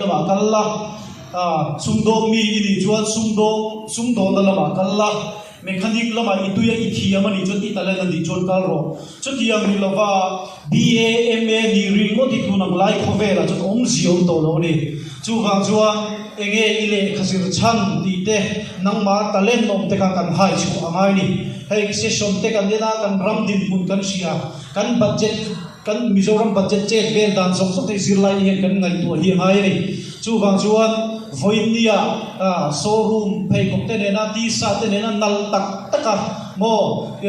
Lamah kal la, sumdawng mi i nih chuan sumdawng sumdawnna lamah kal la, mechanic lamah i tui a i thiam a nih chuan i talent a nih chuan kal rawh. Chutiang ni lova BA, MA nih ringawt i tun ang lai khawvelah chuan awmzia awm tawh lo a ni. Chuvang chuan enge i lehkha zir chhan tih te, nangmah talent awm te kha kan hai chhuah a ngai a ni. Hei session te kan en a, kan ram dinhmun kan hria, kan budget, Kan Mizoram budget chet vel dan zawk zawk te zirlai te hian kan ngaihtuah hi a ngai a ni. Chuvang chuan vawinia showroom pheikhawk te nena t-shirt te nena nalh tak tak a maw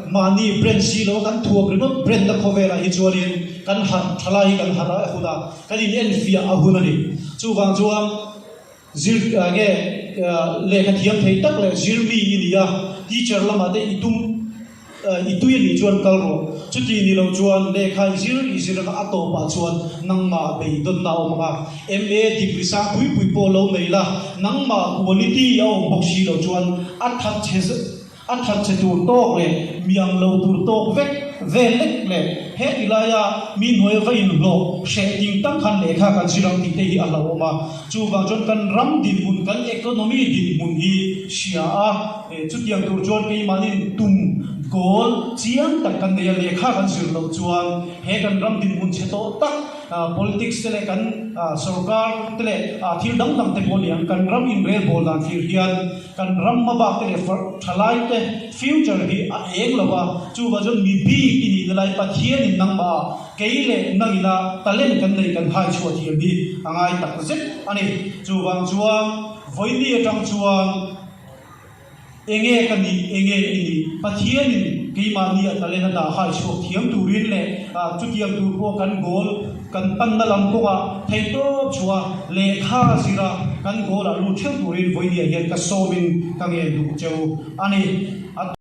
mahni brand si lo a kan thuam ringawt brand na khawvelah hi chuanin kan harh tha lai hi kan harh a hun a, kan in enfiah a hun a ni. Chuvang chuan zir nge lehkha thiam thei tak leh zirmi i ni a, teacher lamah te i tum. I tui a nih chuan kal rawh. Chuti ni lo chuan lehkha i zir i zir a tawpah chuan nangmah beidawnna a awm ang a. MA degree sang pui pui pawh lo nei la, nangmah quality a awm bawk si lo chuan a that chhe a that chhe tur tawk leh miang lo tur tawk vek vel lek leh he ti laia mi hnuaia va inhlawh hreh ting tak khan lehkha kan zir ang tih te hi a hlauhawm a. Chuvang chuan kan ram dinhmun, kan economy dinhmun hi hria a. Chutiang tur chuan keimahnin tum goal chiang tak kan nei a, lehkha kan zir loh chuan he kan ram dinhmun chhe tawh tak politics te leh kan sorkar te leh thil dang dang te pawh ni ang kan ram inrelbawl dan thlir hian kan ram hmabak te leh thalai te future hi a eng lo a, chuvang chuan mi bik i nihna lai Pathianin nangmah ah kei leh nangina talent kan nei kan hai chhuah thiam hi a ngai tak zet a ni. Chuvang chuan vawiini atang chuan. Enge ka nih, enge i nih? Pathianin keimahni a talent a dah hai chhuak thiam turin leh chutiang tur pawh kan goal kan panna lam kawngah theihtawp chhuah lehkha zira kan goal ah lut theuh turin vawinia hian ka sawmin ka ngen duh cheu a ni.